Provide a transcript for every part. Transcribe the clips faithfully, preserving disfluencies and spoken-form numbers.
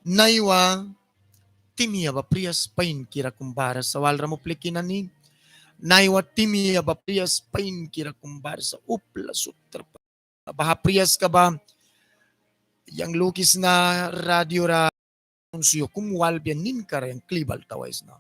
Naiwa timia ba prias painkira kum bara sa, walram upliki nani. Naiwa timia ba prias painkira kum bara sa, upla sutra. Baha priaska ba yang lukisna radio ra anuncio kum walbia ninkara yang kli bal tawaisna.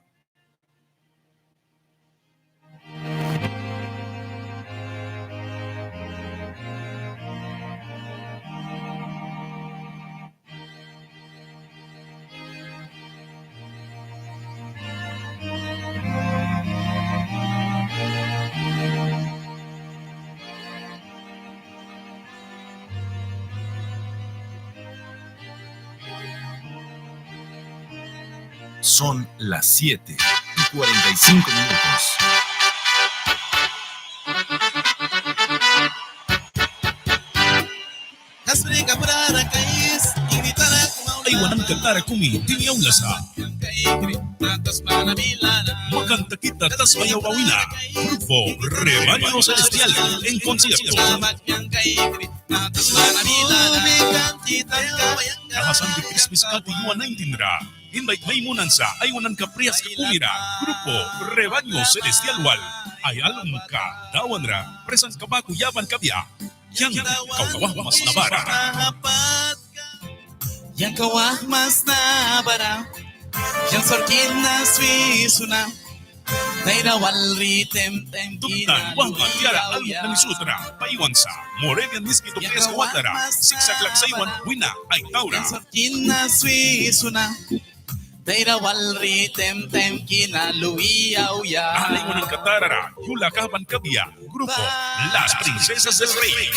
Son las siete y cuarenta y cinco minutos. Aiwananka tara kumi timi aula sa. Makan takita tasbaya wina. Grupo Rebaño Celestial en concierto. Naha Sandi Krismis kati yua nineteen ra invait mai munan sa aiwananka priaska kumi ra. Grupo Rebaño Celestial wal. Ai alumka Dawan ra prisantka baku yaban kabia. Yang kau wahma sna bara. Yang kau wahma sna bara. Yang sorkina swisuna. Daira wal ri taim taim kina. Tuktan wahma tiara almuk nani sut ra. Paiwan sa Moravian Miskitu priaska watla ra. Six o'clock sa aiwan wina ai taura. Yang sorkina swisuna. Daira wal ri taim taim kina lui auya. Aiwananka tara ra yula kahban kabia. Grupo Las Princesas del Rey.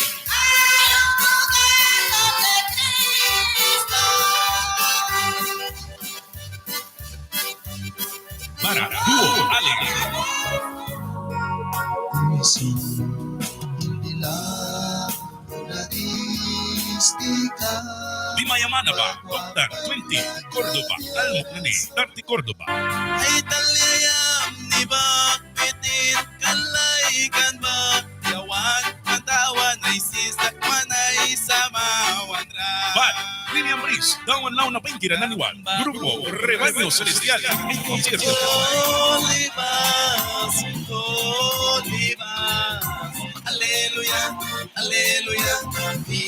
Bara dúo Ale. Dimaia mana ba, Doctor twenty Córdoba, almuk nani thirty Córdoba. Ai talia yamni ba, bitin kan laikan ba, yawan kan Dawan ai sista wan ai sama wan ra. Bad William Reese, Dawan launa painkira nani wal. Grupo Rebaño Celestial en concierto. Aleluya, aleluya, aleluya.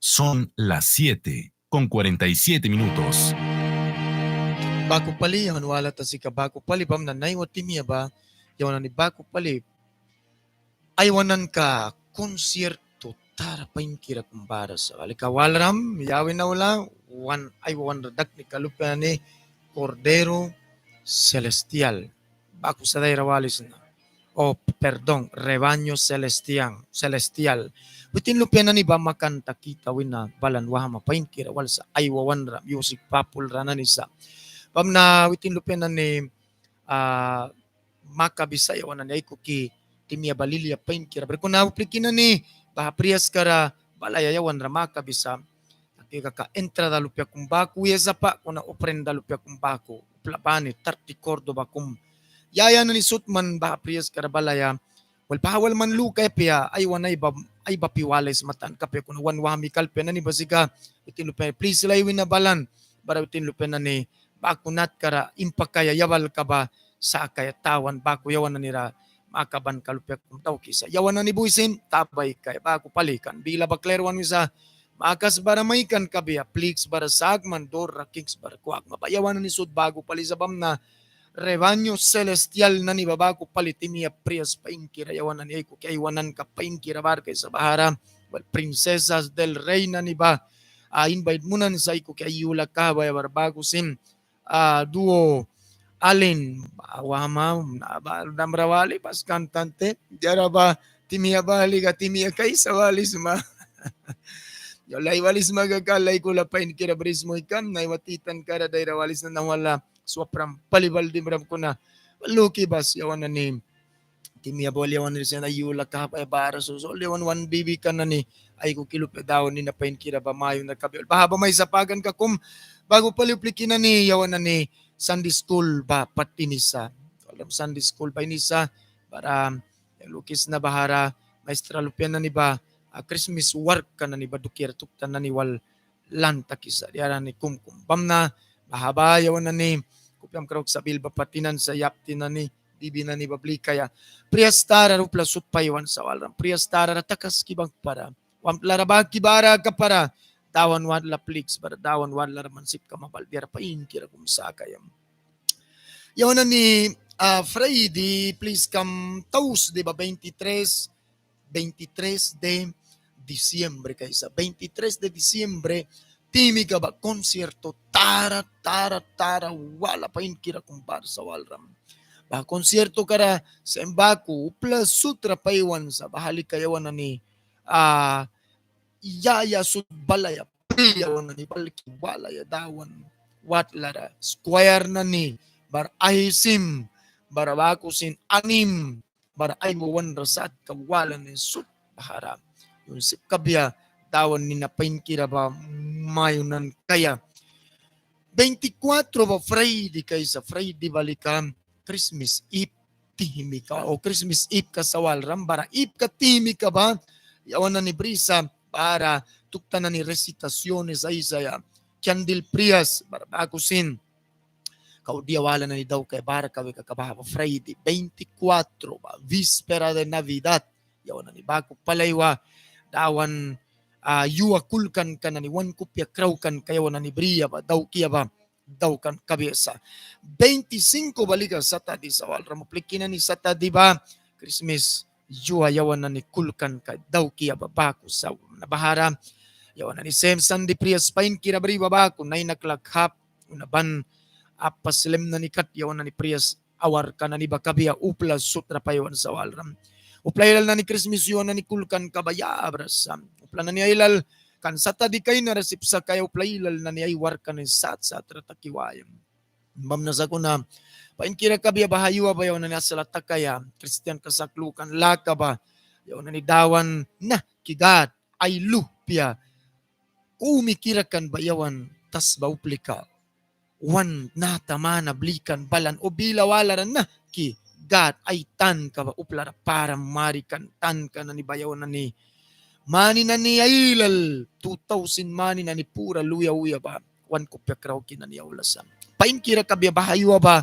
Son las siete con cuarenta y siete minutos. Baku pali, yawan wala ta sika baku pali, bamna naiwa timia ba, yawan nani baku pali. Aiwananka concierto tara painkira kum bara sa. Lika walram, ya wina aula, wan, ai wan ra daknika lupia nani Cordero Celestial. Baku sa daira walisna. O, perdón, Rebaño Celestial, Celestial. Witin lupia nani ba makan takita wina balan wahma painkira wal sa ai wawan ra, music papul ra nani sa. Bamna witin lupia nani, ah, makabisa yawan nani aikuki timia ba lilia painkira. Ber kuna upliki nani baha priaska ra balaia yawan ra makabisa. Kaka entrada lupia kum baku ya sapa, kuna ofrenda lupia kum baku. Upla bani thirty Córdoba kum. Ya ya nani sut man baha priaska ra balaia. Wel, baha wal man lukaia apia, aiwan aiba, aibapi walisma tanka apia kuna wan wahmika lupia nani ba sika, witin lupia nani plis lai wina balan, bara witin lupia nani baku natkara impakaia yabalka ba sakaia tawan baku yawan nani ra makabanka lupia kum taukisa. Yawan nani bui sin ta baikaia baku pali kan bila ba klir wan wisa, makas bara maikan kabia, pliks bara sakman, dur ra kiks bara kwakma ba yawan nani sut baku pali sa bamna Rebaño Celestial nani ba baku pali timia prias painkira yawan nani aikuki aiwananka painkira bara kaisa bahara. Wel, Princesas del Rey nani ba, ah, invait munan sa aikuki ai yula kahbaia bara baku sin, ah, dúo Alin, ah, wahma, ah, ba, namra wali bas cantante, diara ba timia ba lika timia kaisa walisma. Yo lai walisma kaka lai kula painkira bris muihkam, naiwa titankara daira walisna na wala swapram pali bal dimram kuna luki bas yawan nani timia ba wal yawan nani sin ai yula kahbaia bara sa, so yawan wan bibi kan nani aikuki lupia Dawan nina painkira ba mayunra kabia. Baha ba maisa paganka kum baku pali upliki nani yawan nani Sunday school ba pat inisa. Sunday school ba inisa, Bara yang lukisna bahara maestra lupia nani ba, ah, Krismis warkka nani ba dukiara tuktan nani wal lan takisa diara nani kumkum. Bamna baha ba yawan nani kupiam krauk sa bil ba patinan sa yapti nani bibi nani ba blikaia. Prias tara ra upla sut paiwan sa walram. Prias tara ra takaski bangpara. Watlara baki bara kapara Dawan watla pliks bara Dawan watlara man sip kama bal diara painkira kum sakaia. Yawan nani, ah, Friday pliskam Tuesday ba veintitrés, veintitrés de diciembre kaisa. Veintitrés de diciembre tihmika ba concierto tara, tara, tara wala painkira kum bara sa walram. Baha concierto kara sem baku upla sutra paiwan sa baha lika yawan nani, ah, ya, ya sut balaia, pri yawan nani balki walaia Dawan watlara, square nani, bara aisim, bara baku sin anim, bara ai wawan ra satka wala nani sut bahara. Yun sip kabia Dawan nina painkira ba mayunan kaia. Veinticuatro ba Friday kaisa, Friday ba lika Krismis Eve tihmika o Krismis Eve ka sa walram. Bara Eve ka tihmika ba yawan nani brisa bara tuktan nani recitaciones aisaia, candle prias, bara baku sin kau dia wala nani daukaia bara kau ika ka baha ba Friday. Veinticuatro ba víspera de Navidad, yawan nani baku palaiwa Dawan, ah, yua kulkanka nani wan kupia kraukanka yawan nani bria ba daukia ba daukan kabia sa. Veinticinco ba lika Satadi sa walram, upliki nani Satadi ba Krismis yua yawan nani kulkanka daukia ba baku sa. Na bahara yawan nani sem Sandi prias painkira bri ba baku nain aklak hap, una ban apa slem nani kat yawan nani prias awarka nani ba kabia upla sutra paiwan sa walram. Upla ailal nani Krismis yua nani kulkanka ba yabras sa. Upla nani ailal kan Satadi kainara sip sa kaia upla ailal nani ai warkka nani sat sat ra taki waia. Bamna sakuna painkira kabia baha yua ba yawan nani asla takaia kristianka sak lukan laka ba yawan nani Dawan nahki Gad ai luhpia kumi kira kan ba yawan tasba uplika wan nata mana blikan balan o bila walara nahki Gad ai tanka ba uplara param marikan tanka nani ba yawan nani mani nani ailal tu tausin mani nani pura luya uya ba wan kupia krauki nani aula sa. Painkira kabia baha yua ba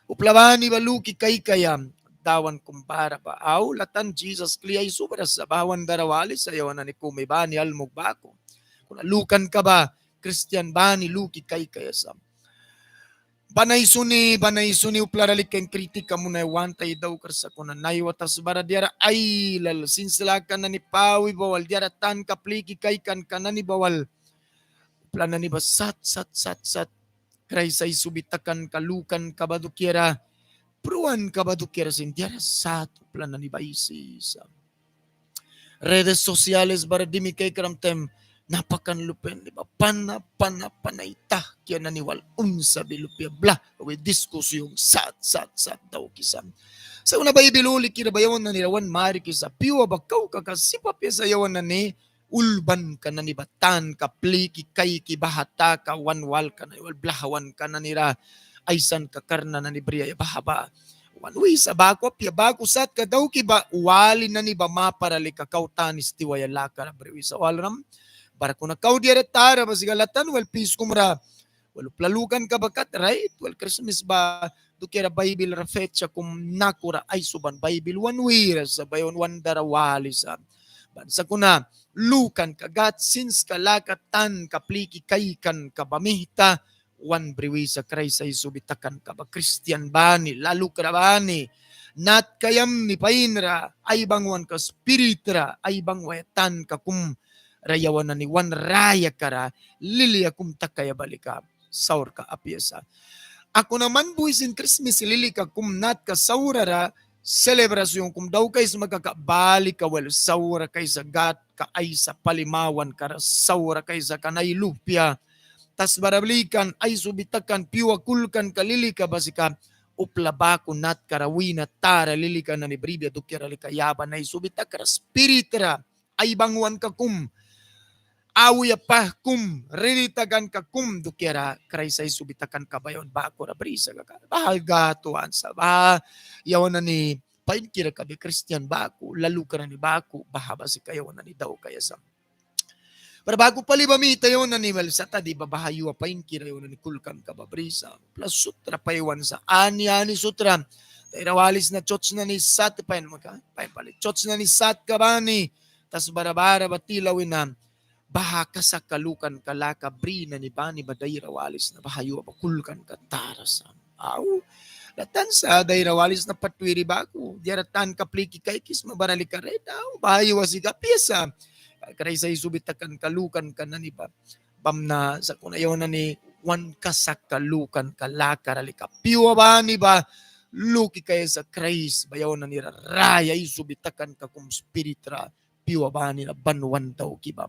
upla bani ba luki kaikaia Dawan kum bara ba au latan Jisas kli aisubi ra sa baha wan dara wali sa yawan nani kumi bani almuk baku. Kuna lukanka ba kristian bani luki kaikaia sa. Ban aisuni, ban aisuni uplara lika kritika munaia want ai daukras sakuna naiwa tasbara diara ailal sins laka nani pawi ba wal diara tanka pliki kaikanka nani ba wal upla nani ba sat sat sat sat Kraist aisubi takanka lukanka ba dukiara pruanka ba dukiara sin diara sat upla nani ba aisisa. Redes sociales bara dimi kaikram taim napakan luhpia nani ba pana pana pana ai tahkia nani wal unsabi luhpia blahwi diskusión sat sat sat daukisa. Sakuna Baibil hulikira ba yawan nani ra wan marikisa pyua ba kau kaka sip apia sa yawan nani ulbanka nani ba tanka pliki kaiki baha taka wan walka nani wal blahwanka nani ra aisanka karna nani briaia baha ba wan wisa baku apia baku satka dauki ba wali nani ba mapara lika kau tanis tiwaia lakara bri wisa walram. Bara kuna kau diara tara ba sika latan wal pis kum ra wal upla lukanka ba kat rait wal Krismis ba dukiara Baibil ra fecha kum nakura aisuban Baibil wan wiras sa ba yawan wan dara walisa. Ban sakuna lukanka Gad sinska laka tanka pliki kaikanka ba mihta wan bri wisa Kraist aisubi takanka ba kristian bani lalukra bani natka yamni painra aibangwanka spirit ra aibangwaia tanka kum ra yawan nani wan rayaka ra lilia kum takaia ba lika saurka apia sa. Akuna man bui sin Krismis lilika kum natka saura ra selebración kum daukaisma kaka ba lika wel saura kaisa Gadka aisa pali mawanka ra saura kaisa kan ai luhpia tasbara blikan aisubi takan pyua kulkanka lilika ba sika upla baku natkara wina tara lilika nani bribia dukiara lika yaban aisubi takra spirit ra aibangwanka kum auya pah kum ridi takanka kum dukiara Kraist aisubi takanka ba yawan bakura brisa kaka baha Gad want sa baha yawan nani painkira kabia kristian baku, lalukra nani baku, baha ba sika yawan nani daukaia sa. Bara baku pali ba mita yawan nani wal Satadi ba baha yua painkira yawan nani kulkanka ba brisa. Plus sutra paiwan sa, ani ani sutra. Daira walisna church nani sat pain maka, pain pali church nani satka bani tasbara bara ba tila wina baha kasakka lukanka laka bri nani bani ba daira walisna baha yua ba kulkanka tara sa. Au, latan sa daira walisna pat wiri baku diara tanka pliki kaikisma bara lika red, au, baha yua sika apia sa. Kraist aisubi takanka lukanka nani ba bamna sakuna yawan nani wan kasakka lukanka lakara lika pyua bani ba luki kaia sa Kraist ba yawan nani ra raya aisubi takanka kum spirit ra pyua bani ra ban wan dauki ba.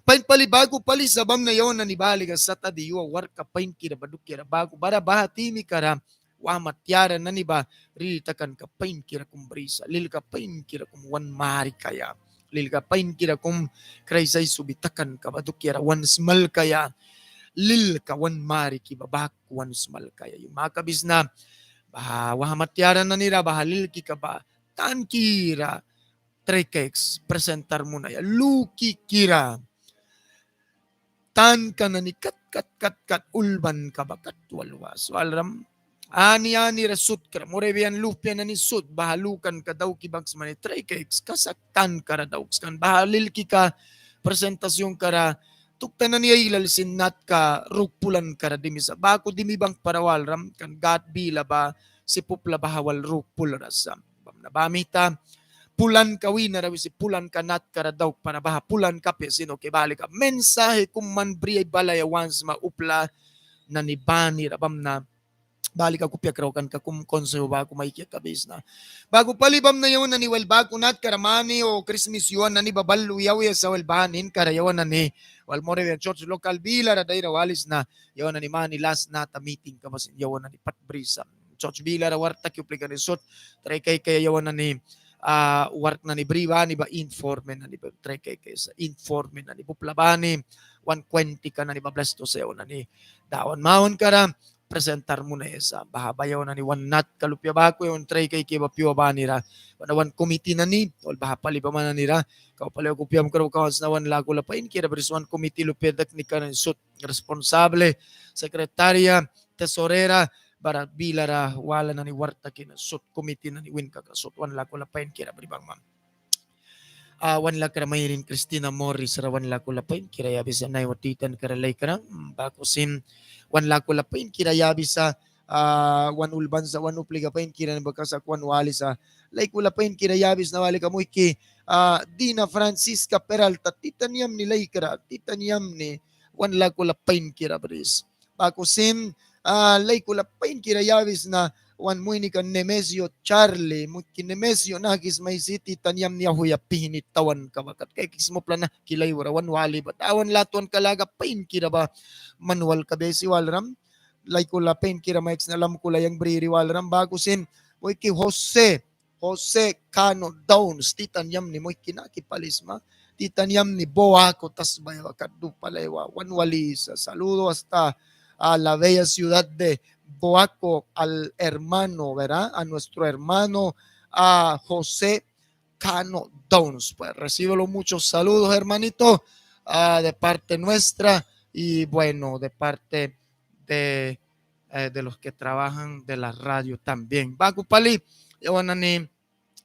Pain pali baku pali sa bamna yawan nani ba lika Satadi yua warkka painkira ba dukiara baku bara baha timika ra wahma tiara nani ba riri takanka painkira kum brisa, lilka painkira kum wan marikaia, lilka painkira kum Kraist aisubi takanka ba dukiara wan smalkaia, lilka wan mariki ba baku wan smalkaia. Yu makabisna baha wahma tiara nani ra baha lilkika ba tankira trai kaiks presentar munaia lukikira tanka nani kat kat kat kat ulbanka ba kat wal was walram. Ani ani ra sut kra Moravian luhpia nani sut baha lukanka dauki banghwisma nani trai kaiks kasak tanka ra dauks kan baha lilkika presentacionka ra tuktan nani ailal sin natka ruk pulanka ra dimisa baku dimi banghwpara walram kan Gâd bila ba sip upla baha wal ruk pulras sa. Bamna ba mita pulanka wina ra wisi pulanka natka ra daukpara baha pulanka apia, sino que baha lika mensaje kum man bri ai balaia want sma upla nani bani ra bamna baha lika kupia kraukanka kum consejo baku maiki kabisna. Baku pali bamna yawan nani wal baku natkara mani o Krismis yua nani ba bal wi auya sa wal baha ninkara yawan nani wal Moravian church local bilara daira walisna yawan nani mani las nata mitingka ba sin yawan nani pat brisa. Church bilara wark taki uplika nani sut trai kaikaia yawan nani wark nani bri bani ba informe nani ba trai kaikaia sa, informe nani ba upla bani wan kuentika nani ba blestu sa yawan nani Dawan mawankara presentar munaia sa. Baha ba yawan nani wan natka lupia baku yawan trai kaikaia ba pyua banira wan kumiti nani wal baha pali ba man nanira kau pali ba kupiam krauka want sna wan lakula painkira bris wan kumiti lupia daknika nani sut responsable, secretaria, tesorera bara bilara wala nani wark taki na sut kumiti nani win kaka sut wan lakula painkira bri bangma. Wan lakra mairin Cristina Morris ra wan lakula painkira yabisa naiwa titankara laikra baku sin wan lakula painkira yabisa. Wan ulban sa wan uplika painkira nani ba kasak wan walisa. Laikula painkira yabisna walika muihki Dina Francisca Peralta titan yamni laikra titan yamni wan lakula painkira bris. Baku sin laikula painkira yabisna wan muihnika Nemesio Charlie, muihki Nemesio nahki sma aisi titan yamni auhya pihni tawanka ba kat kaikisma upla nahki laiwra wan wali ba Dawan latwanka laka painkira ba man wal kabia aisi walram. Laikula painkira maiksna lamkula yang briri walram. Baku sin muihki José José Cano Downs titan yamni muihki nahki pali sma titan yamni Boaco tasbaya ba kat dupalaiwa wan walisa. Saludo hasta a la bella ciudad de Boaco al hermano, ¿verdad? A nuestro hermano a José Cano Downs. Pues recíbelo muchos saludos, hermanito, de parte nuestra y bueno, de parte de de los que trabajan de la radio también. Baku pali yawan nani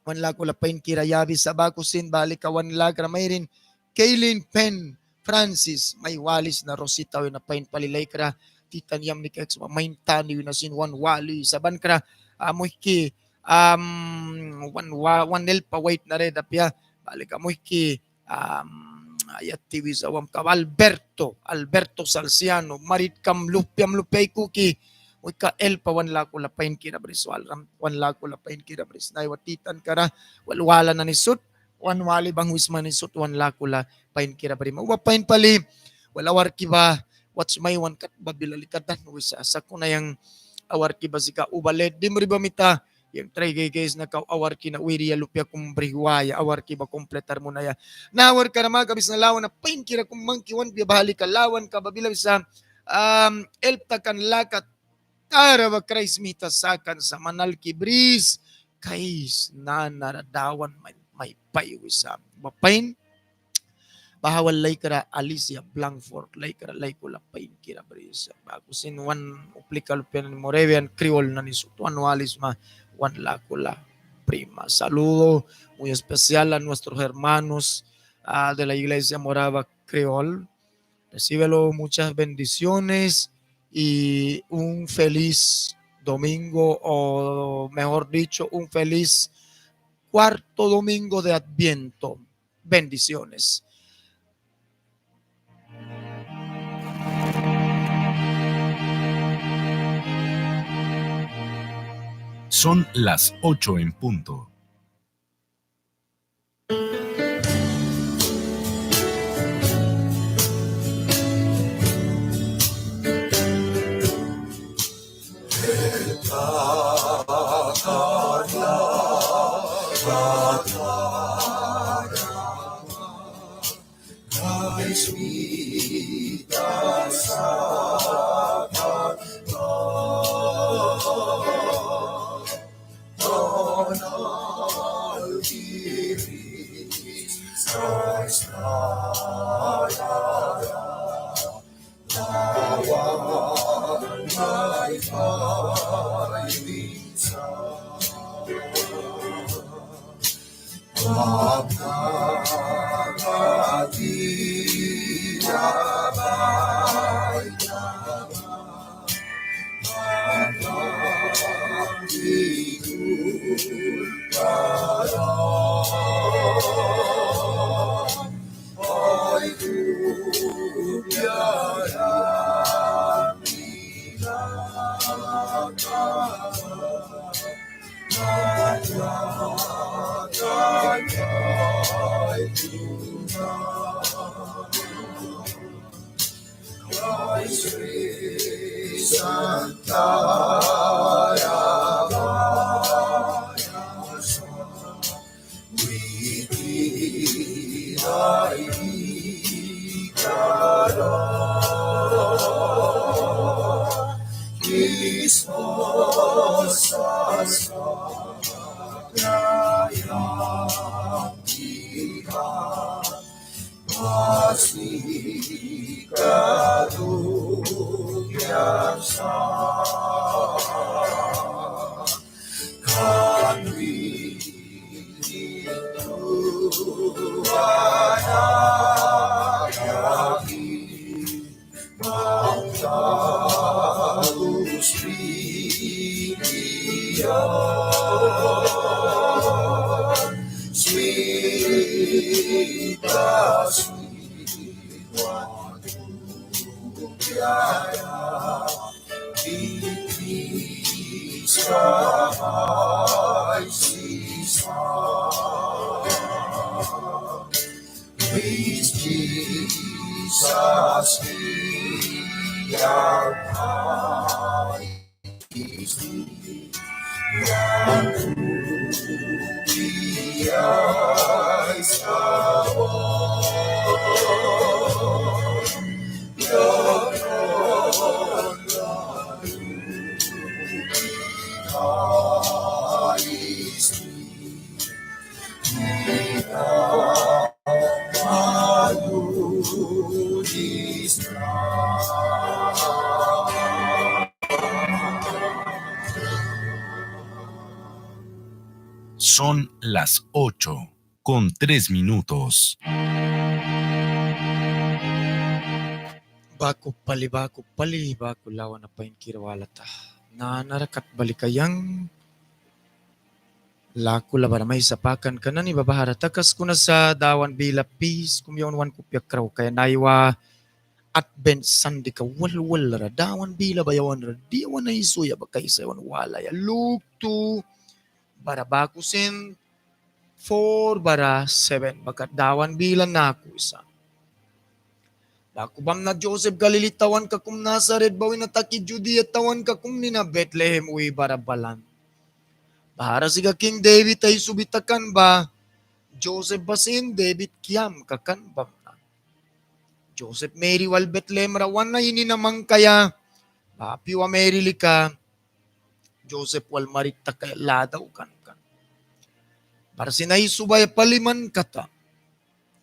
wan lakula painkira yabisa. Baku sin ba lika wan lakra mairin Kaylin Pen Francis mai walisna Rosita wina pain pali laikra titan yamni kaiksma main tani wina sin wan walisa. Ban kra muihki wan helpa waitna red apia ba lika muihki ai tiwisa wamka ba Alberto, Alberto Salciano, maritkam luhpiam luhpia aikuki muihka helpa wan lakula painkira bris walram, wan lakula painkira bris naiwa titankara wal wala nani sut wan wali banghwisma nani sut wan lakula painkira brima. Uba pain pali wal awarki ba wats maiwan kat ba bila lika danhwisa sakuna yang awarki ba sika uba led dimri ba mita yang trai kaikaisna kau awarki na wiria lupia kum brih waia awarki ba completar munaia. Na awarkara makabisna lawana painkira kum mangki wan bia baha lika lawanka ba bila wisa help takan laka tara ba Kraist mita sakan sa man alki bris kais, nanara Dawan mai, mai pai wisa. Ba pain, baha wal laikra Alicia Blanford, laikra laikula painkira brisa. Baku sin wan uplika lupia nani Moravian Kriol nani sut wan walisma wan lakula prima. Saludo muy especial a nuestros hermanos, ah, de la iglesia Morava Kriol. Recíbelo muchas bendiciones y un feliz domingo, o mejor dicho, un feliz cuarto domingo de Adviento. Bendiciones. Son las ocho en punto. Son las ocho con tres minutos. Baku pali, baku pali, baku lawana painkira wala ta. Nanara kat bali ka yang lakula bara maisa pakanka nani ba bahara takaskuna sa. Dawan bila pis kum yawan wan kupia kraukaia naiwa Advent Sandika wal wal ra Dawan bila ba yawan ra dia wan aisuya ba kaisa yawan walaia. Luk tu bara baku sin four bara seven ba kat Dawan bila naku wisa. Baku bamna Josep Galili tawanka kum Nasaret ba wina taki Judia tawanka kum nina Betlehem wi bara balan. Bahara sika King David aisubi takan ba Josep ba sin David kiamka kan bamna. Josep Meri wal Betlehem ra wan ai nina mangkaia. Baha pyua Meri lika Josep wal marit takaia la daukan kan. Bara sin aisubaia pali man kata.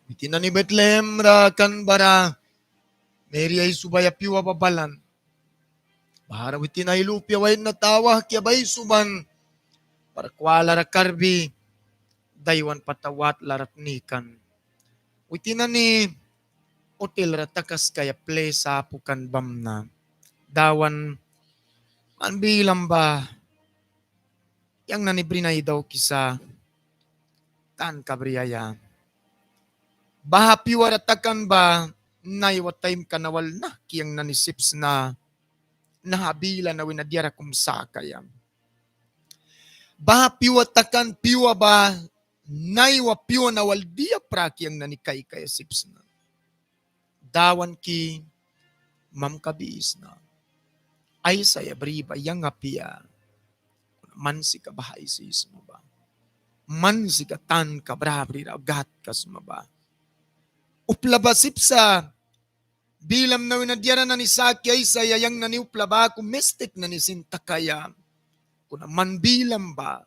Witin nani Betlehem ra kan bara Meri aisubaia pyua ba balan. Bahara witin ai lupia waitna ta wahkia ba aisuban. Bara kwala ra karbi daiwan pata watla ra tnikan. Witin nani hotel ra takaskaia plis apu kan bamna. Dawan, man bilam ba yang nani brin ai daukisa tanka briaia. Baha pyua ra takan ba naiwa taimka na wal nahki yang nani sip sna. Naha bila na wina diara kum sakaia. Baha pyua takan pyua ba naiwa pyua na wal dia praki yang nani kaikaia sip sna. Dawanki, mamka bisna. Aisaia bri ba yang apia. Man sika baha aisisma ba. Man sika tanka brabrira Gadka sma ba. Upla ba sip sa bilam na wina diara nani saki aisaia yang nani upla baku mistik nani sin takaia. Kuna man bilam ba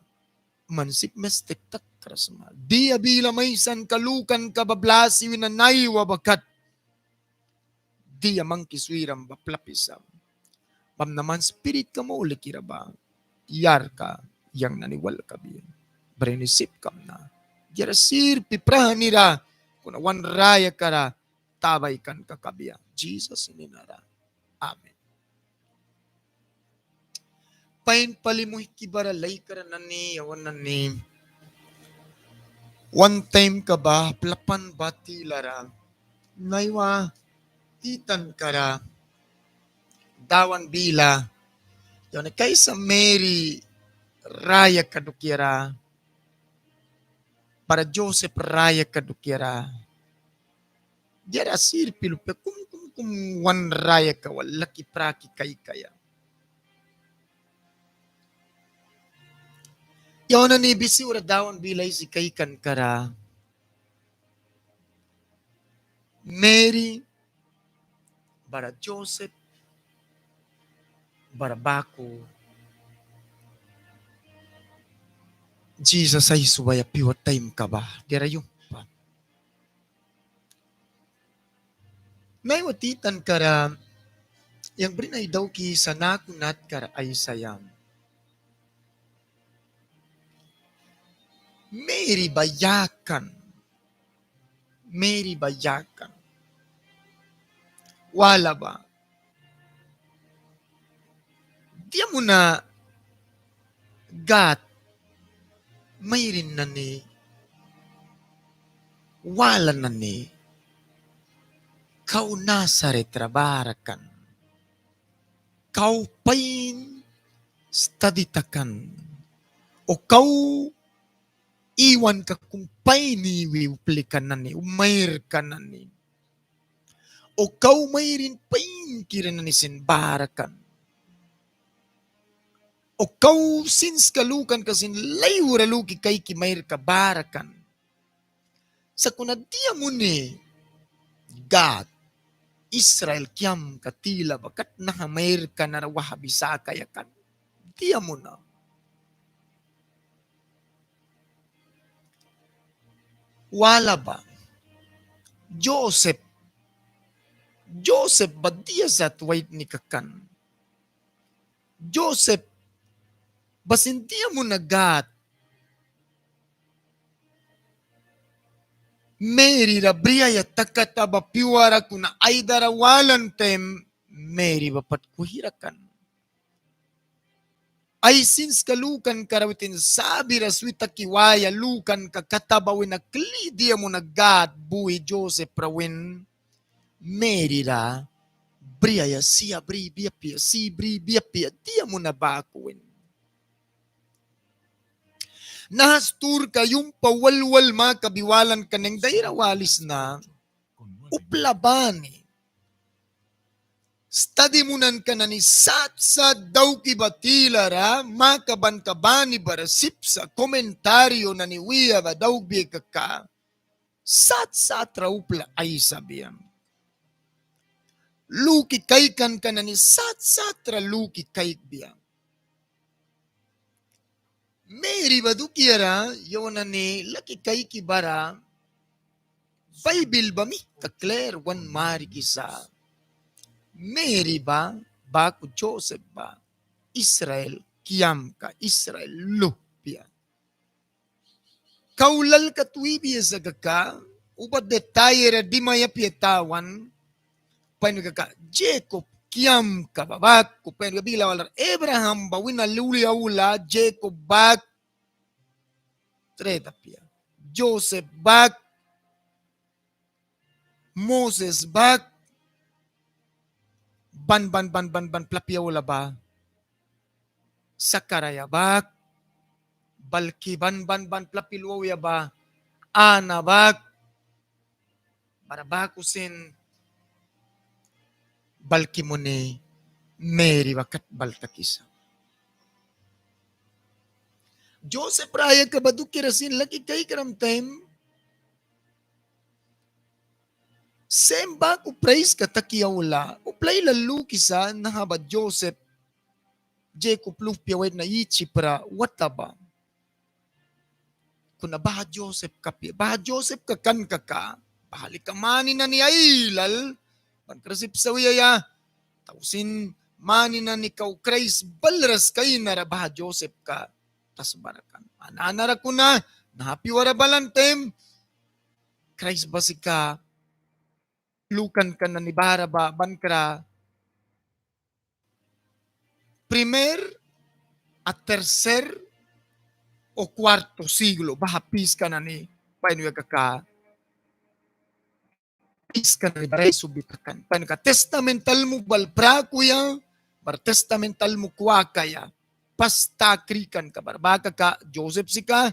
man sip mistik takras ma. Dia bilam aisanka lukanka ba blasi wina naiwa ba kat. Dia mangki swiram ba plapisa. Bamna man spiritka mulikira ba yarka yang nani wal kabia. Brini sip kamna. Diara sirpi prahnira kuna wan rayakara tabaikanka kabia. Jisas nina ra. Amen. Pain pali muihki bara laikra nani yawan nani. Wan taimka ba plapan ba tilara naiwa titanka ra Dawan bila yawan nani kaisa Meri rayaka dukiara bara Josep rayaka dukiara. Diara sirpi lupia kum kum kum wan rayaka wal laki praki kaikaia. Yawan nani bisi ura Dawan bila aisi kaikanka ra Meri bara Josep bara baku Jisas aisubaia pyua taimka ba diara yumhpa. Naiwa titanka ra yang brin ai daukisa naku natkara aisaia. Meri ba ya kan. Meri ba ya kan. Wala ba. Dia muna Gâd mairin nani wala nani kau Nasaret ra bara kan. Kau pain stadi takan o kau iwanka kum pain iwi uplika nani, mairka nani. O kau mairin painkira nani sin bara kan. O kau sinska lukanka sin laiura luki kaiki mairka bara kan. Sakuna dia muni Gâd Israel kiamka tila ba kat naha mairka nara wahbi sakaia kan? Dia muna? Wala ba. Josep. Josep ba dia sat waitnika kan? Josep ba sin dia muna Gâd Meri ra briaia takata ba pyuara kuna ai dara walan taim Meri ba pat kwihra kan. Ai sinska lukanka ra witin sabira swi taki waia lukanka kata ba wina kli dia muna Gâd bui Josep ra win Meri ra briaia sia bribia apia, si bribia apia dia muna baku win. Naha sturka yumhpa wal wal makabi walanka nani dara walisna upla bani stadi munanka nani sat sat dauki ba tilara makabanka bani bara sip sa komentario nani wia ba daukbia kaka sat sat ra upla aisabia. Luki kaikanka nani sat sat ra luki kaikbia. Meri ba dukiara yawan nani laki kaiki bara Baibil ba mihta klir wan marikisa. Meri ba baku Josep ba Israel kiamka, Israel luhpia. Kau lalka twibia sa kaka, uba detalle ra dimaia apia tawan. Pain kaka Jekob kiamka ba baku, pain kaka bila walara Ebraham ba wina luli aula Jekob bak. Treta apia. Josep bak. Moses bak. Ban ban ban ban ban plapi aula ba Sakaraia bak. Balki ban ban ban plapi luaia ba Ana bak. Bara baku sin balki muni Meri ba kat bal takisa. Josep rayaka ba dukiara sin laki kaikram taim, sem baku praiska taki aula, upla ailal lukisa naha ba Josep, Jekob luhpia waitna Ijip ra wata ba. Kuna baha Josepka apia, baha Josepka kan kaka, baha lika mani nani ailal, ban kra sip sa wiaia, tausin mani nani kau Kraist balras kainara baha Josepka tasbara kan. An nanara kuna naha piuara balan taim Kraist ba sika lukanka nani bara ba ban kra primer a tercer o cuarto siglo, baha piska nani pain wia kaka piska nani bara aisubi takan. Pain kaka Testament Almuk bal prakuya, bara Testament Almuk kwakaia pas ta krikanka bara ba kaka Josep sika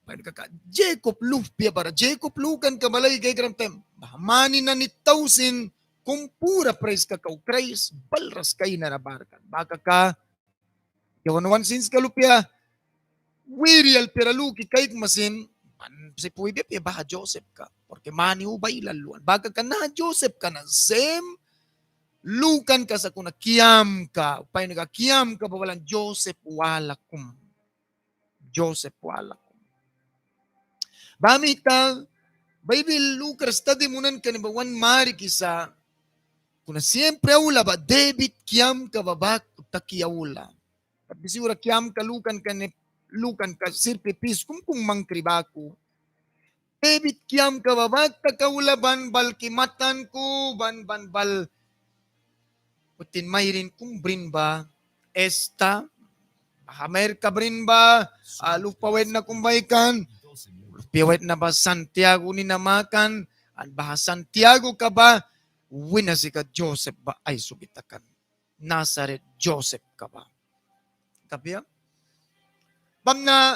Pain kaka Jekob luhpia bara Jekob lukanka bal ai kaikram taim, baha mani nani tausin kum pura praiska kau Kraist balras kainara bara kan. Ba kaka yawan wan sinska lupia wiria lupia ra luki kaikma sin ban sip wibia apia baha Josepka, porque mani uba ailal luan. Ba kaka naha Josepka na sem lukanka sakuna kiamka, pain kaka kiamka ba balan Josep wala kum. Josep wala kum. Ba mita Baibil lukara stadi munan kani ba wan marikisa, kuna siempre aula ba Debit kiamka ba baku taki aula. Bisi ura kiamka lukan kani, lukanka sirpi pis kum kum mangkri baku. Debit kiamka ba bak taka aula ban balki matan ku ban ban bal witin mairin kum brin ba, Esta, baha mairka brin ba, luhpa waitna kum baikan, luhpia waitna ba Santiago nina makan, an baha Santiagoka ba wina sika Josep ba aisubi takan. Nasaret Josepka ba. Kapia? Bamna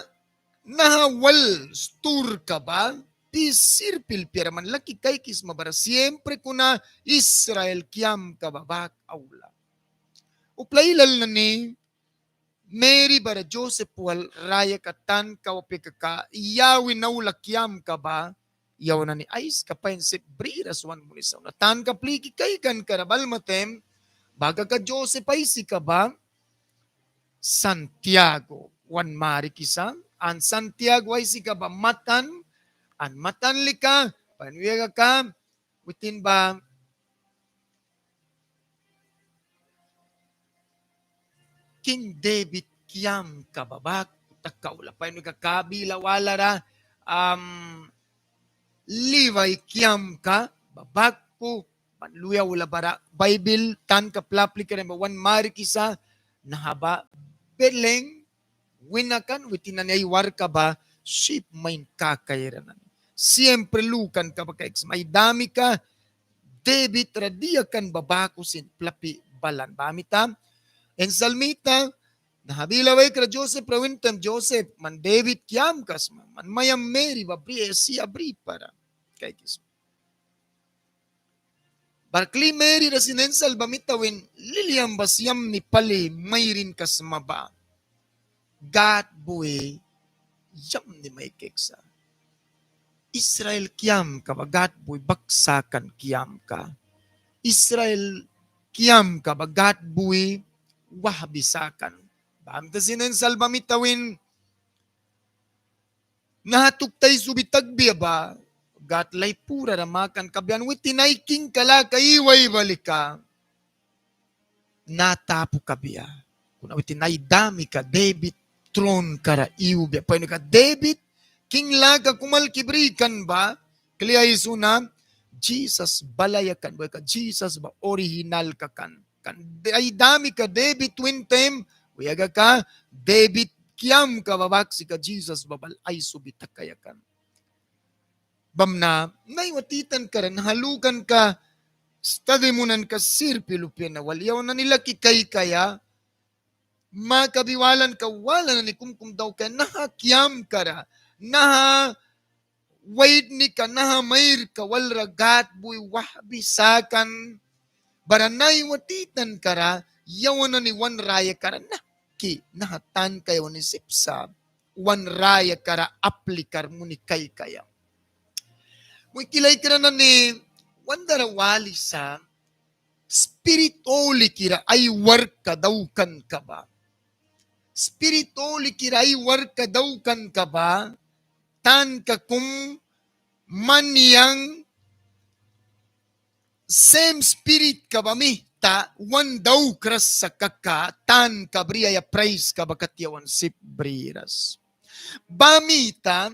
naha wal sturka ba pis sirpi lupia ra man laki kaikisma bara siempre kuna Israel kiamka ba bak aula. Upla ailal nani Meri bara Josep wal rayaka tanka wapia kaka ya wina aula kiamka ba yawan nani aiska pain sip briras wan munisa. Una tanka pliki kaikanka ra balma taim, ba kaka Josep aisika ba Santiago wan marikisa, an Santiago aisika ba matan, an matan lika pain wia kaka witin ba King David kiamka ba baku taka aula. Pain wia kaka bila walara, am, Levi kiamka ba baku, ban luya aula bara Baibil tanka plaplikara ba wan marikisa, naha ba Belén wina kan, witin nani ai warka ba sip main kakaira nani. Siempre lukanka ba kaikisma ai damika David ra dia kan ba baku sin plapi balan. Ba mita insal mita naha bila waikra Josep ra win taim, Josep, man David kiamka sma, man maiam Meri ba bri, sia bripara. Kaikisma. Bara kli Meri ra sin insal ba mita win, lilia ba yamni pali mairinka sma ba Gâd bui yamni mai kaikisa. Israel kiamka ba Gâd bui bak sakan kiamka. Israel kiamka ba Gâd bui wahbi sakan. Ba mita sin insal ba mita win Naha tukta aisubi takbia ba Gâd laih purara makan kabia, an witin ai kingka laka iwi ailal lika naha apu kabia. Kuna witin ai damika Debit tronkara iwbia. Pain kaka Debit king laka kum alki brikan ba, kli aisuna, Jisas balaia kan, ba kaka Jisas ba originalka kan. Kan ai damika Debit win taim, wia kaka Debit kiamka ba baku sika Jisas ba bal aisubi takaia kan. Bamna naiwa titankara naha lukanka stadi munanka sirpi lupia na wal, yawan nani laki kaikaia, makabi walanka wala nani kum kum daukaia naha kiamkara, naha waitnika, naha mairka walra Gâd bui wahbi sakan. Bara naiwa titankara yawan nani wan rayakara nahki naha tanka yawan nani sip sa wan rayakara aplikar muni kaikaia. Muihki laikra nani, wan dara walisa Spirit Hulikira ai warkka daukanka ba. Spirit Hulikira ai warkka daukanka ba tanka kum man yang sem Spiritka ba mita wan daukras sa kaka tanka briaia praiska ba kat yawan sip briras. Ba mita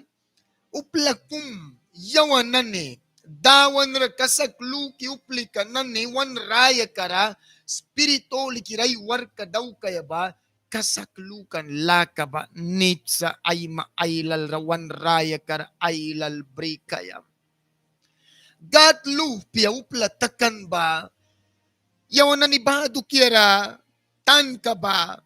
upla kum yawan nani Dawan ra kasak luki uplika nani wan rayakara Spirit Hulikira ai warkka daukaia ba kasak lukan laka ba nit sa aima ailal ra wan rayakara ailal brikaia. Gâd luhpia upla takan ba yawan nani baha dukiara tanka ba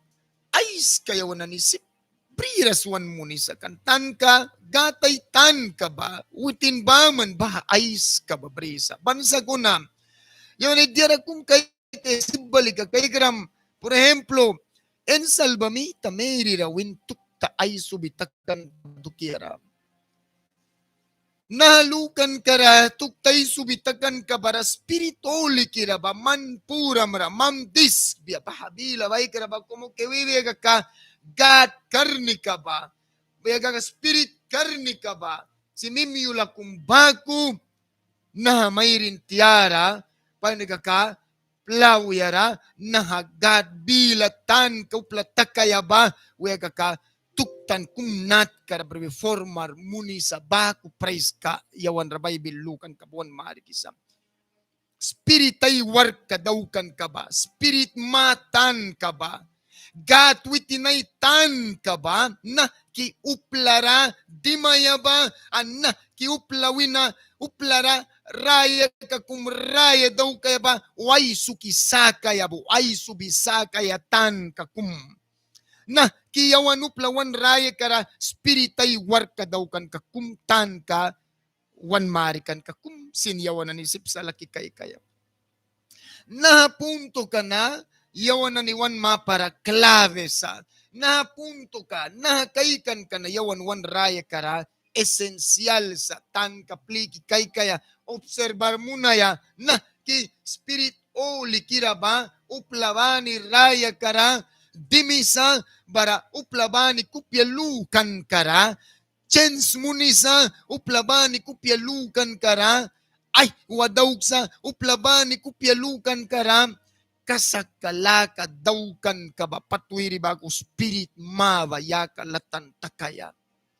aiska yawan nani sip briras wan munisa kan. Tanka, Gâd ai tanka ba witin baman baha aiska ba brisa. Ban sakuna yawan nani diara kum kaikaia sip ba lika kaikram, por ejemplo, insal ba mita Meri ra win tukta aisubi takan dukiara. Naha lukankara tukta aisubi takanka bara Spirit Hulikira ba man puramra man diskbia. Baha bila baikra ba como que wibia kaka Gâd karnika ba, wia kaka Spirit karnika ba sim imyula kum baku naha mairin tiara, pain kaka plauyara naha Gâd bila tanka upla takaia ba, wia kaka tuktan kum natkara bri formar munisa baku praiska yawan ra Baibil lukanka ba wan marikisa. Spirit ai warkka daukanka ba, Spirit ma tanka ba, Gâd witin ai tanka ba nahki uplara dimaia ba, an nahki upla wina uplara rayaka kum raya daukaia ba, o aisuki sakaia ba, o aisubi sakaia tanka kum. Nahki yawan upla wan rayakara Spirit ai warkka daukanka kum tanka wan marikanka kum sin yawan nani sip sa laki kaikaia. Naha puntoka na yawan nani wan mapara clave sa. Naha puntoka, naha kaikanka na yawan wan rayakara esencial sa. Tanka pliki kaikaia, observar munaia, nahki Spirit Hulikira ba upla bani rayakara dimisa, bara upla bani kupia lukankara chens munisa, upla bani kupia lukankara aihwa dauksa, upla bani kupia lukankara kasakka laka daukanka ba pat wiri baku Spirit ma ba yaka latan takaia.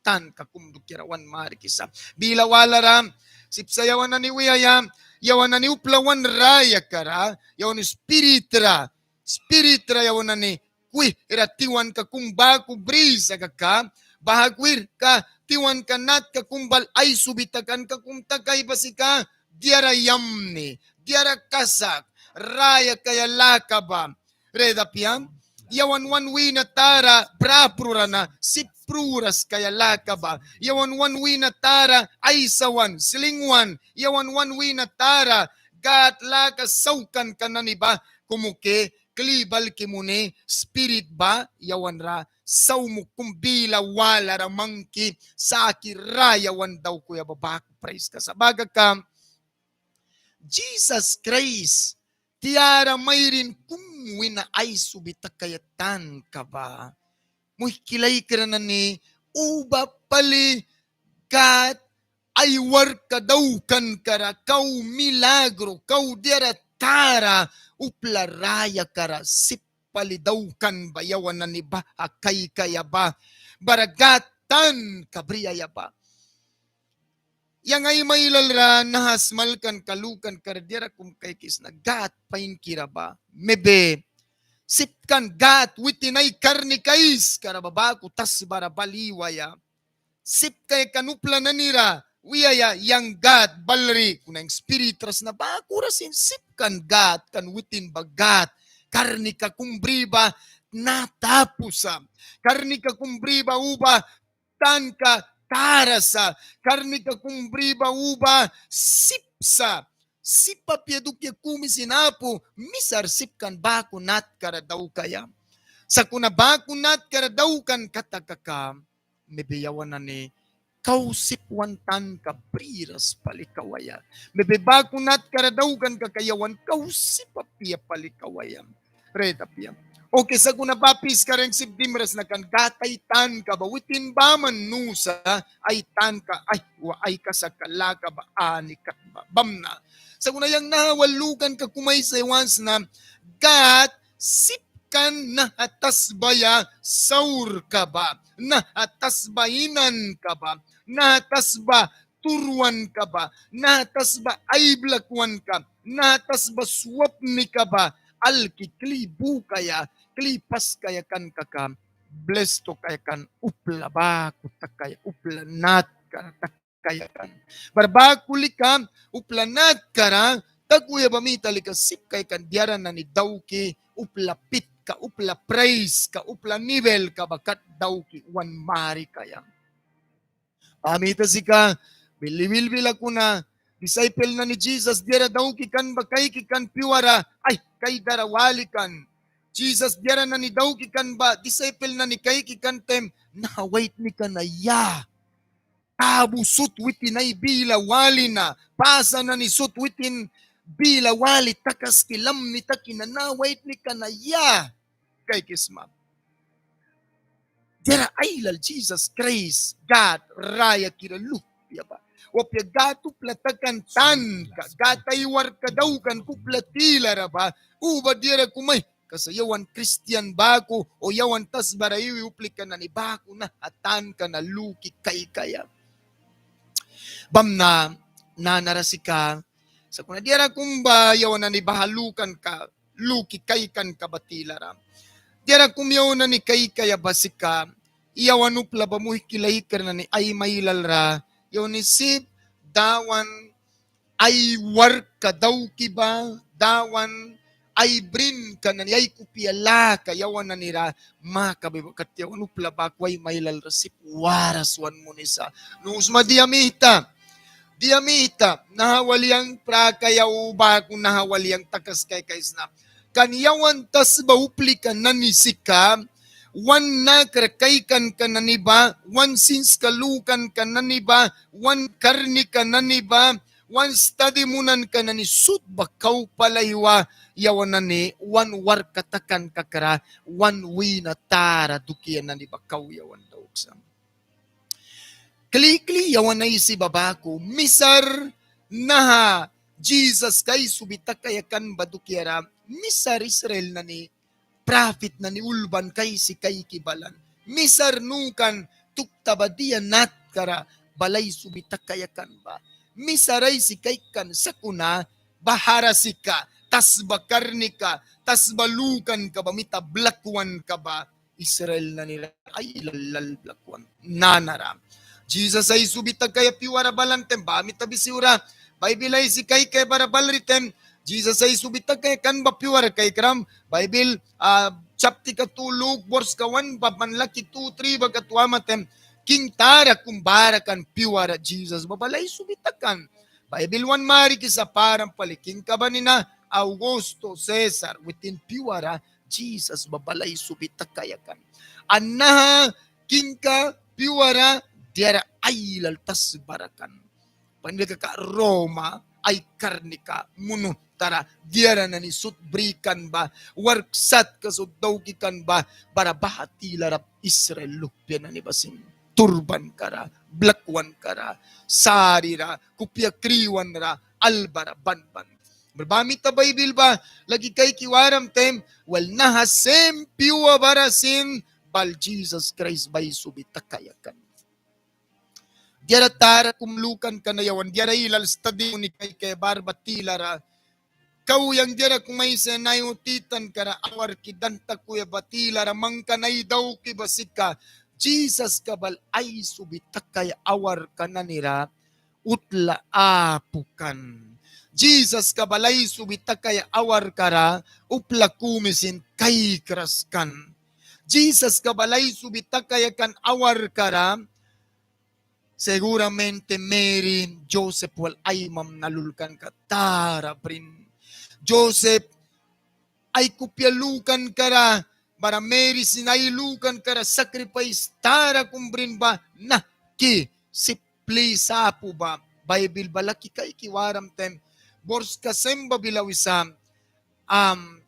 Tanka kum dukiara wan marikisa. Bila walara sip sa yawan nani wiaia, yawan nani upla wan rayakara, yawan nani Spirit ra, Spirit ra yawan nani kwihra tiwanka kum baku brisa kaka, baha kwihra tiwanka natka kum bal aisubi takanka kum takaia ba sika diara yamni, diara kasak, rayakaia laka ba. Red apia, yawan wan wîna tara braprura na sip pruras kaia laka ba, yawan wan wîna tara aisawan, slingwan, yawan wan wîna tara Gâd laka sauhkanka nani ba, como que kli balki muni Spirit ba yawan ra saumuk kum bila walara mangki saki raya wan daukuya ba baku praiska sa. Baha kaka Jisas Kraist tiara mairin kum wina aisubi takaia tanka ba, muihki laikra nani, uba pali Gâd ai warkka daukanka ra kau milagro, kau diara tara upla rayaka ra sip pali daukan ba yawan nani baha kaikaia ba, bara Gâd tanka briaia ba. Yang ai mailal ra naha smalkanka lukanka ra diara kum kaikisna Gâd painkira ba. Mebi sip kan Gâd witin ai karnika aiskara ba baku tasbara bal iwaia. Sip kaia kan upla nani ra wiaia yang Gâd balri, kuna yang spirit ra sna baku ra sin sip kan Gâd, kan witin ba Gâd karnika kum bri ba nata apu sa. Karnika kum bri ba uba tanka tara sa. Karnika kum bri ba uba sip sa. Sip apia dukia kumi sin apu, misar sip kan baku natkara daukaia. Sakuna baku natkara daukan kata kaka, mebi yawan nani kau sip wan tanka briras pali kawaia. Mebi baku natkara daukan kaka yawan kau sip apia pali kawaia. Red apia. Oke, sakuna ba piskara yang sip dimras na kan Gâd ai tanka ba witin baman nu sa, ai tanka ai wa ai kasak laka ba ani kat ba bamna. Sakuna yang naha wal lukanka kum aisaia want sna Gâd sip kan naha tasbaia saurka ba, naha tasba inanka ba, naha tasba turwanka ba, naha tasba ai blakwanka, naha tasba swapnika ba alki kli bukaia, kli paskaia kan kaka, blesto kaia kan upla baku takaia, upla natkara takaia kan. Bara baku lika upla natkara takuya ba mita lika sip kaia kan diara nani dauki upla pitka, upla praiska, upla nivelka ba kat dauki wan marikaia. Baha mita sika bili bilbila kuna disaipel nani Jisas diara dauki kan ba kaiki kan pyuara, ai, kai dara wali kan. Jisas diara nani dauki kan ba disaipel nani kaiki kan taim naha waitnika na ya. Tabu sut witin ai bila wali na, pasa nani sut witin bila wali takaski lamni taki na naha waitnika na ya. Kaikisma. Diara ailal Jisas Kraist Gâd rayakira luhpia ba. Wapia Gâd upla takan tanka, Gâd ai warkka daukan upla tilara ba, uba diara kum aihka sa yawan kristian baku o yawan tasbara iwi uplika nani baku naha tanka na luki kaikaia. Bamna nanara sika, sakuna diara kum ba yawan nani baha lukanka luki kaikanka ba tilara. Diara kum yawan nani kaikaia ba sika, yawan upla ba muihki laikra nani ai mailal ra, yawan nani sip Dawan ai warkka dauki ba, Dawan ai brinka nani ai kupia laka yawan nani ra makabi ba kat yawan upla baku ai mailal ra sip waras wan munisa. Nu sma dia mita, dia mita, naha wal yang prakaia o baku naha wal yang takaskaia kaisna. Kan yawan tasba uplika nani sika, wan nakra kaikanka nani ba, wan sinska lukanka nani ba, wan karnika nani ba, wan stadi munanka nani sut ba kau pali aiwa, yawan nani wan warkka takan kakra wan wîna tara dukia nani ba kau yawan dauksa. Kli kli yawan aisi ba baku, misar naha Jisaska aisubi takaia kan ba dukiara, misar Israel nani prapit nani ulbanka aisi kaiki balan. Misar nu kan tukta ba dia natkara bal aisubi takaia kan ba. Misar aisi kaikan sakuna bahara sika tasba karnika, tasba lukanka ba mita blakwanka ba Israel nani ra ailal blakwan nanara. Jisas aisubi takaia pyuara balan taim ba mita bisiura Baibil aisi kaikaia bara balri taim, Jisas aisubi takaia kan ba pyuara kaikram. Baibil chaptika tu Luk borska wan ba man laki tu tri ba kat wama taim, king tara kum bara kan pyuara Jisas ba bal aisubi takan. Baibil wan marikisa param pali kingka ba nina Augusto César, witin pyuara Jisas ba bal aisubi takaia kan. An naha kingka pyuara diara ailal tasbara kan. Panilka ka Roma ai karnika munuhtara diara nani sut brikan ba, wark satka sut dauki kan ba, bara baha tilara Israel luhpia nani ba sin. turbankara, blakwankara, sarira, kupia kriwanra, albara ban ban. Bara ba mita Baibil ba laki kaiki waram taim, wel, naha sim pyua bara sin bal Jisas Kraist ba aisubi takaia kan. Diara tara kum lukanka na yawan diara ailal stadi muni kaikaia bara ba tilara kau yang diara kum aisaia naiwa titankara awarki dan takuya ba tilara mangkan ai dauki ba sika Jisaska bal aisubi takaia awarka nanira utla apu kan. Jisaska bal aisubi takaia awarkara upla kumi sin kaikras kan. Jisaska bal aisubi takaia kan awarkara seguramente Meri, Josep wal aimamna lulkanka tara brin. Josep ai kupia lukankara bara Meri sin ai lukankara sakripais tara kum brin ba nahki sip plis apu ba. Baibil ba laki kaiki waram taim, borska sim ba bila wisa, am,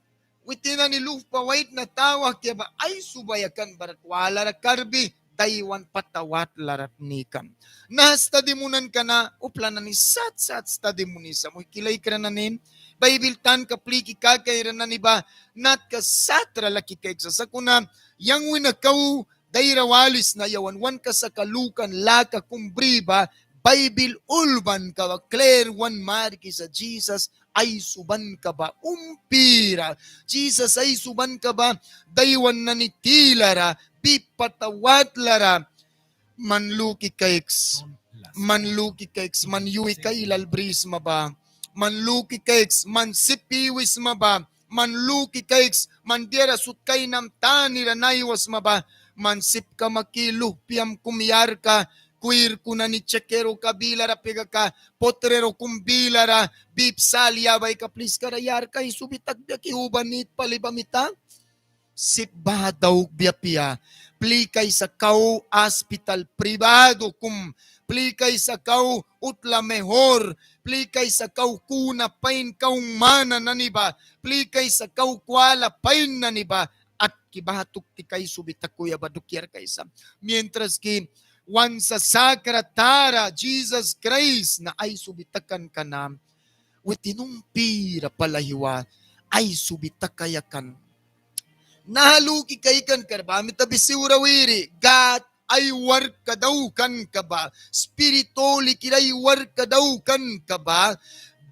witin nani luhpa waitna tawahkia ba aisubaia kan bara kwalara karbi daiwan pata watlara tnikan. Naha stadi munanka na upla nani sat sat stadi munisa. Muihki laikra nani, Baibil tanka pliki kakaira nani ba natka satra laki kaiksa. Sakuna yang wina kau daira walisna yawan wan kasakka lukan laka kum bri ba, Baibil ulbanka ba klir wan marikisa Jisas aisubanka ba umpira. Jisas aisubanka ba daiwan nani tilara, bip pata watlara. Man luki kaiks, man luki kaiks, man yuika ailal brisma ba. Man luki kaiks, man sip iwisma ba. Man luki kaiks, man diara sut kainam tanira naiwasma ba. Man sip kama ki luhpiam kum yarka, kwirku nani chekero ka bilara pegaka, potrero kum bilara, bip sal yabaika pliskara yarka aisubi takbia ki uba nit pali ba mita. Sip baha daukbia apia. Plikaisa kau aspital privado kum, plikaisa kau utla mehor, plikaisa kau kuna pain kau mana nani ba, plikaisa kau kwala pain nani ba, atki baha tuktika aisubi takuya ba dukiara kaisa. Mientras que wan sasakra tara Jisas Kraist na aisubi takanka na witin umpira pali aihwa aisubi takaia kan. Naha luki kaikankara ba mita bisiura wiri, Gad ai warkka daukanka ba, Spirit Hulikira ai warkka daukanka ba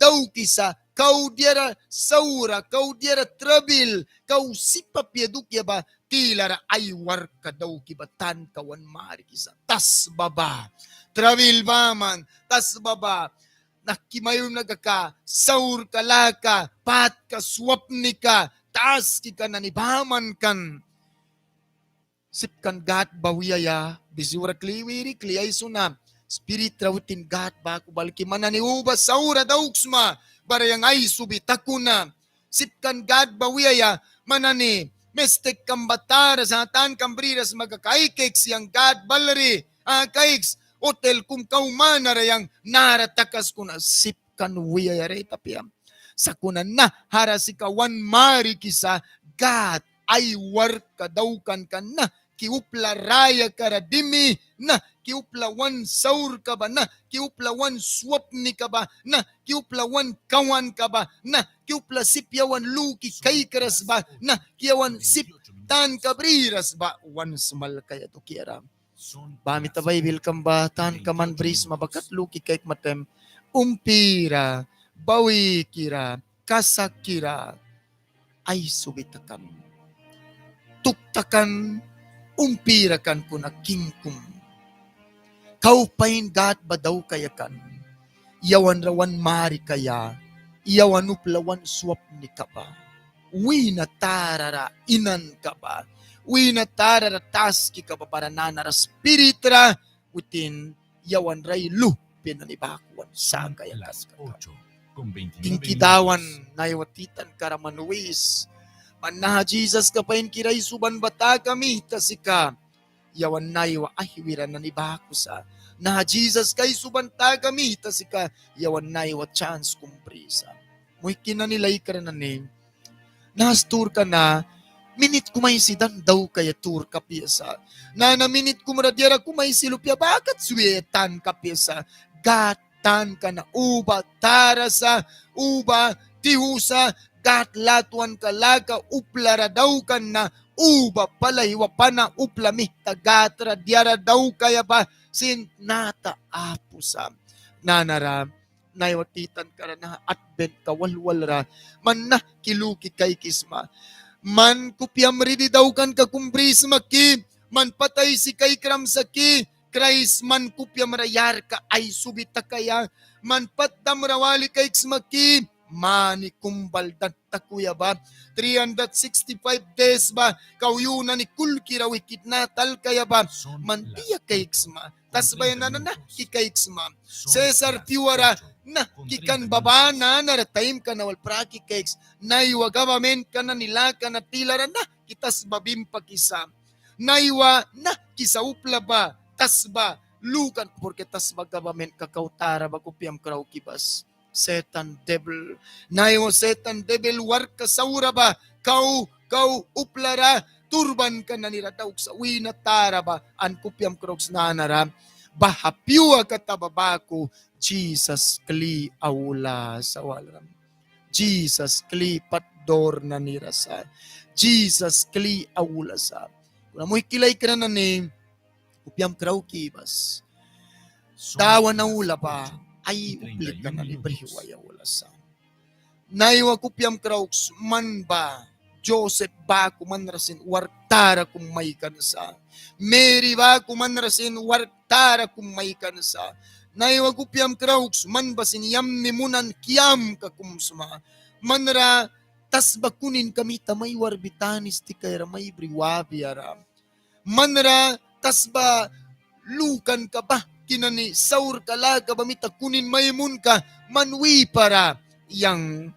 daukisa kau diara saura, kau diara trabil, kau sip apia dukia ba tilara ai warkka dauki ba tanka wan marikisa. Tasba ba, trabil baman, tasba ba, nahki mai wimna kaka, saurka laka, patka, swapnika, taskika nani baman kan. Sip kan Gad ba wiaia, bisiura kli wiri, kli aisuna. Spirit ra witin Gad baku balki man nani uba saura dauksma, bara yang aisubi takuna. Sip kan Gad ba wiaia, man nani mistik kam ba tara sa, tankam briras sma kaka ai kaiks yang Gad balri, a kaiks, hotel kum kau mana ra yang nara takaskuna. Sip kan wiaia, rait apia. Sakuna nahara sika wan marikisa Gad ai warkka daukanka, nahki upla rayaka ra dimi, nahki upla wan saurka ba, nahki upla wan swapnika ba, nahki upla wan kawanka ba, nahki upla sip yawan luki kaikras ba, nahki yawan sip tanka briras ba wan smalkaia dukiara. Ba mita Baibil kam ba tanka man brisma ba kat luki kaikma taim, umpira, bawikira, kasakkira aisubi takan. Tuktakan, umpira kan kuna king kum. Kau pain Gad ba daukaia kan. Yawan ra wan marikaia, yawan upla wan swapnika ba, wina tara ra inanka ba, wina tara ra taskika ba, bara nanara Spirit ra witin yawan ra ai luhpi nani baku wan sakaia taskaka. Tingki Dawan, naiwa titanka ra man wis. Man naha Jisaska painkira aisuban ba taka mita sika yawan naiwa aihwira nani baku sa. Naha Jisaska aisuban taka mita sika yawan naiwa chans kum brisa. Muihki nani, laikra nani, naha sturka na Minit kum aisi dan daukaia turka apia sa. Nana minit kum ra diara kum aisi lupia ba kat swiaia tanka apia sa. Gad tanka na uba tara sa, uba tihu sa. Gad latwanka laka upla ra daukan na uba pali wa pana upla mihta Gad ra diara daukaia ba sin tnata apu sa. Nanara naiwa titanka ra naha Adventka walhwal ra man nahki luki kaikisma. Man kupiam ridi daukanka kum brisma ki, man pat aisi kaikram sa ki, Kraist man kupiam ra yarka aisubi takaia, man pat dam ra wali kaiksma ki, mani kum bal dan takuya ba, three hundred sixty-five days ba kau yu nani kulki ra wihki tnata alkaia ba, man dia kaiksma, tasbaia nani nahki kaiksma, Cesar pyua ra nahki kan ba ba nanara taimka na wal praki kaiks, naiwa gabamentka nani laka na tilara nahki tasba bimpakisa, naiwa nahki sa upla ba tasba lukan, porque tasba gabamentka kau tara ba kupiam krauki bas. Setan debil, naiwa Setan debil warkka saura ba kau, kau upla ra turbanka nani ra dauksa wina tara ba, an kupiam krauks nanara. Baha pyua kata ba baku Jisas kli aula sa walram. Jisas kli pat dur nani ra sa. Jisas kli aula sa. Kuna muihki laikra nani, kupiam krauki bas. Dawan aula ba ai uplika nani brihwaia aula sa. Naiwa kupiam krauks man ba Josep baku man ra sin wark tara kum maikan sa. Meri baku man ra sin wark tara kum maikan sa. Naiwa kupiam krauks man ba sin yamni munan kiamka kum sma. Man ra tasba kuninka mita mai warbi tanis tikaia ra mai bri wabia ra. Man ra tasba lukanka bahki nani saurka laka ba mita kunin mai munka man wipara, yang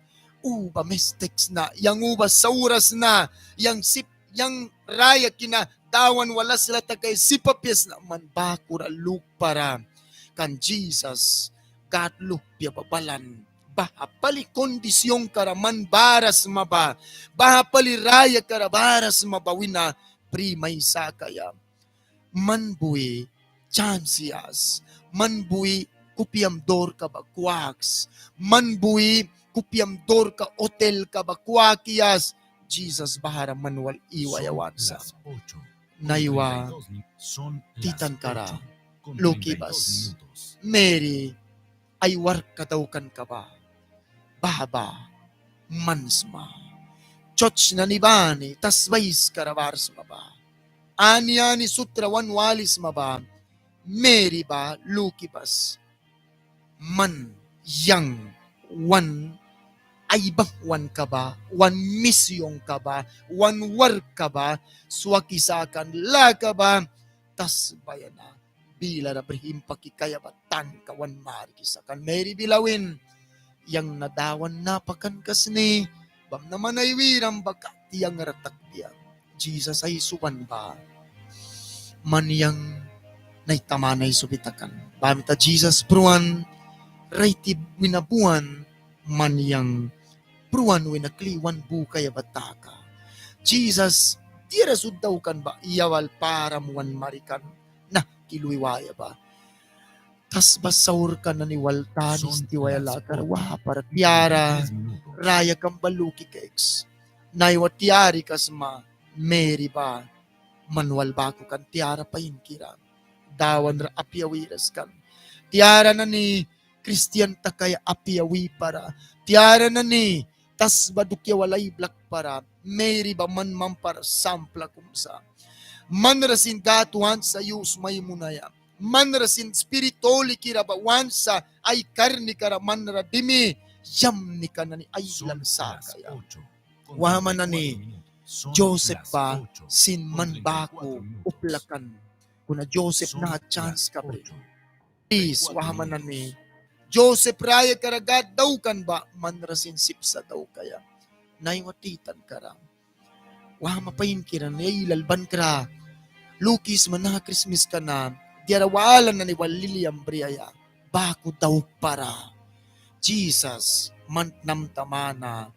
uba mistik sna, yang uba saura sna, yang sip, yang rayaki na Dawan wal asla takaia sip apia sna, man baku ra lukpara. Kan Jisas Gad luhpia ba balan baha pali kundisyunka ra man bara sma ba, baha pali rayaka ra bara sma ba wina pri mai sakaia. Man bui chans yas, man bui kupiam durka ba kwaks, man bui kupiam durka hotelka ba kwak yas, Jisas bahara man wal iwaia want sa. Naiwa titanka ra luki bas. Meri ai warkka daukanka ba, baha ba man sma. Church nani bani tasba aiskara bara sma ba, ani ani sut ra wan walisma ba, Meri ba luki bas. Man yang wan aibangwanka ba, wan misyunka ba, wan warkka ba swaki sakan laka ba tasbaia na bilara brih impaki kaia ba tanka wan marikisa kan. Meri bila win, yang na Dawan napakanka sni, bamna man ai wiram ba kat yang ra takbia. Jisas aisuban ba man yang naiwa man aisubi takan. Baha mita Jisas pruan, raiti wina buan, man yang pruan wina kli wan bukaia ba taka. Jisas diara sut daukan ba yabal param wan marikan nahki lui waia ba. Tasba saurka nani wal tanis tiwaia lakara wahpara tiara rayakam ba luki kaiks. Naiwa tiarika sma Meri ba man wal baku kan tiara painkira. Dawan ra apia wiras kan. Tiara nani kristian takaia apia wipara. Tiara nani tasba dukia wal ai blakpara. Meri ba man mampara sampla kum sa. Man ra sin Gâd want sa yus mai munaia. Man ra sin Spirit Hulikira ba want sa ai karnika ra man ra dimi yamnika nani ailal sakaia. Wahma nani, Josep ba sin man baku upla kan. Kuna Josep naha chanska bri. Plis, wahma nani, Josep rayaka ra Gâd daukan ba man ra sin sip sa daukaia. Naiwa titanka ra wahma painkira nani ailal ban kra lukisma naha Krismaska na diara wala nani wal liliam briaia. Baku daukpara. Jisas man tnamta mana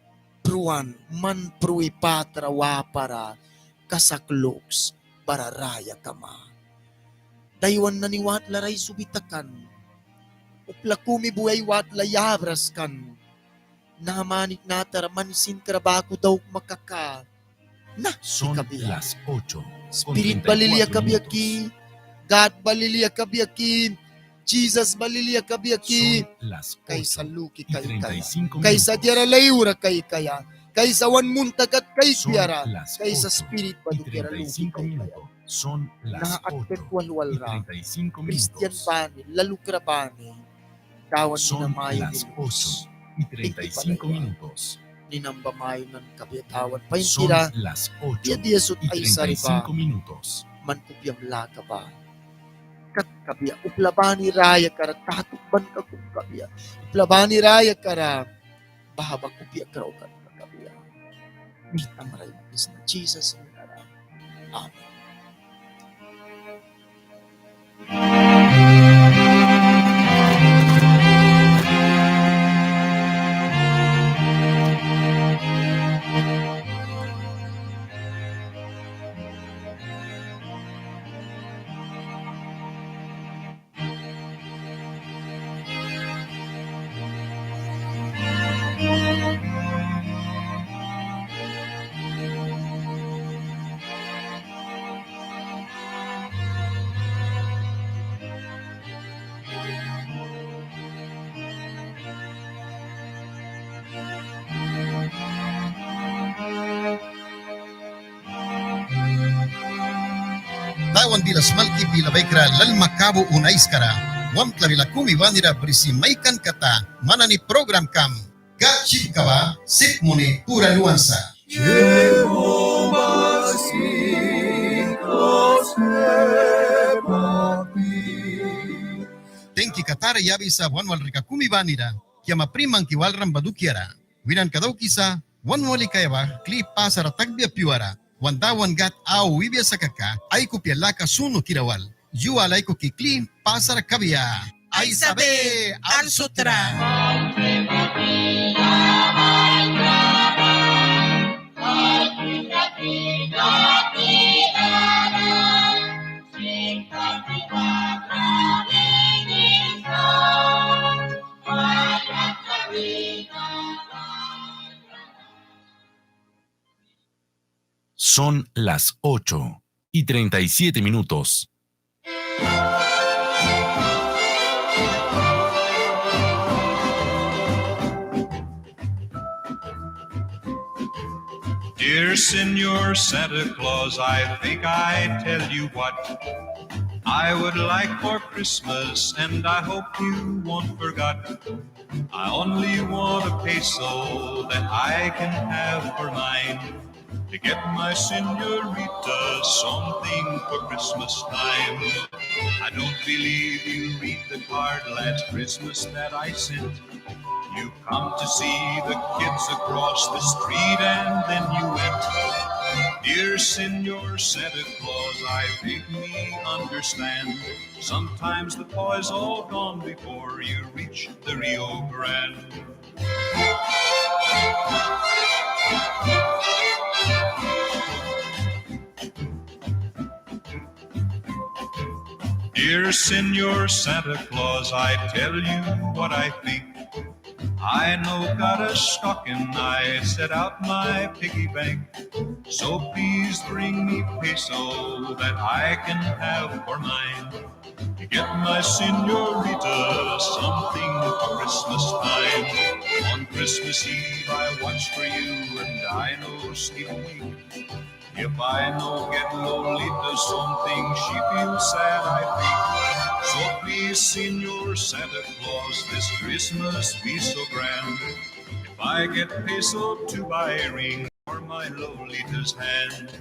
pruan, man prui patra wapara kasak luks bara raya kama. Daiwan nani watla ra aisubi takan. Upla kumi bui ai watla yabras kan. Naha manik natara man sin kra baku daukma kaka. Nah, son las ocho con treinta y cuatro minutos. Spirit ba lilia kabia ki, Gad ba lilia kabia ki, Jisas ba lilia kabia ki. Son las ocho y treinta y cinco minutos. Kaisa luki kaikaia. Kaisa diara laiura kaikaia. Kaisa wan munta kat kaikbiara. Kaisa Spirit ba dukiara luki kaikaia. Son las ocho y treinta y cinco minutos. Naha atkak walwal ra Kristian bani, lalukra bani, Dawan nina mayunis. Son las ocho y treinta y cinco minutos. Ninam ba mayunan kabia Dawan painkira. Dia dia sut aisari ba man kupiam laka ba kat kabia. Upla bani rayaka ra tatuk ban ka kum kabia. Upla bani rayaka ra baha ba kupia kraukan kabia. Mihtam ra aisisna Jisas nina ra. Amen. Dawan bila smalki bila baikra lalma kabu un aiskara, wamtla bila kumi banira brisi maikan kata man nani prugramkam. Gad sipka ba sip muni pura luan sa. Jehova sika sepapi. Tingki katara yabisa wan walrika kumi banira, kiama pri mangki walram ba dukiara. Winanka daukisa, wan wali kaia ba kli pasara takbia pyuara. Wan Dawan Gad au wibia sa kaka ai kupia laka sunkira wal. Yu wal aikuki kli pasara kabia. Aisabe, al sutra. Son las ocho y treinta y siete minutos. Dear Señor Santa Claus, I think I tell you what I would like for Christmas, and I hope you won't forget. I only want a peso that I can have for mine. To get my señorita something for Christmas time. I don't believe you read the card last Christmas that I sent. You come to see the kids across the street and then you went. Dear Señor Santa Claus, I vaguely understand. Sometimes the toys all gone before you reach the Rio Grande. Dear Señor Santa Claus, I tell you what I think. I no got a stocking, I set out my piggy bank. So please bring me peso that I can have for mine. To get my señorita something for Christmas time. On Christmas Eve I watch for you and I no sleep a wink. If I no get Lolita something, she feels sad, I think. So please, Señor Santa Claus, this Christmas be so grand. If I get peso to buy a ring for my Lolita's hand.